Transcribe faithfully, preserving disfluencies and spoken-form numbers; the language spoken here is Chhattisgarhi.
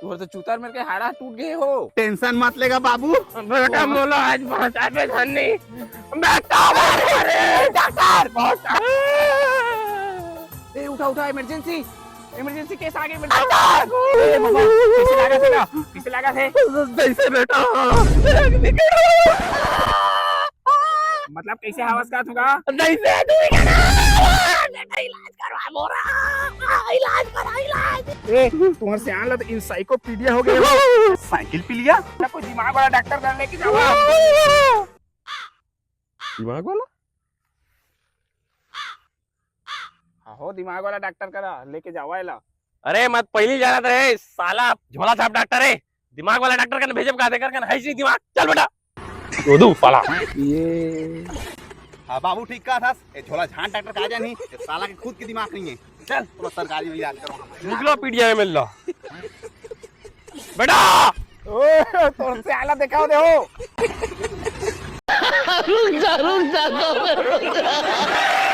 तोर तो चूतर मेर के हाड़ा टूट गए हो। टेंशन मत लेगा बाबू। बेटा, मोला आज पहुंचा दे धन्नी। बेटा, अरे, डॉक्टर, बहुत ए, उठा, उठा, इमरजेंसी, इमरजेंसी केस आ गए, इमरजेंसी। ए, बाबा, कैसे लगा थे ना? कैसे लगा थे? जैसे बेटा। मतलब, कैसे हवस का थोड़ा? जैसे तू ही कहना। बेटा, इलाज करवा मोरा। इलाज करा, इलाज। ए, तुम्हारे से आन ला तो encyclopedia हो गया। साइकिल पी लिया? ना, कोई दिमाग वाला डॉक्टर कर लेके जावा। दिमाग वाला? हाँ हो, दिमाग वाला डॉक्टर करा लेके जावा एला। अरे, मत पहली जाना रे, साला झोला छाप डॉक्टर है। दिमाग वाला डॉक्टर कन भेजब का, देकर कन है ही नहीं दिमाग। चल बेटा। दो दो साला। ये हाँ बाबू, ठीक कहा था। ये झोला झांट डॉक्टर कहा जाए नहीं, ये साला के खुद के दिमाग नहीं है। चल, तो सरकारी में इलाज करो। निकलो पीडिया में मिल लो। बेटा। ओए, तोर से आला देखाओ दे हो। रुक जा, रुक जा, दो मिनट रुक जा।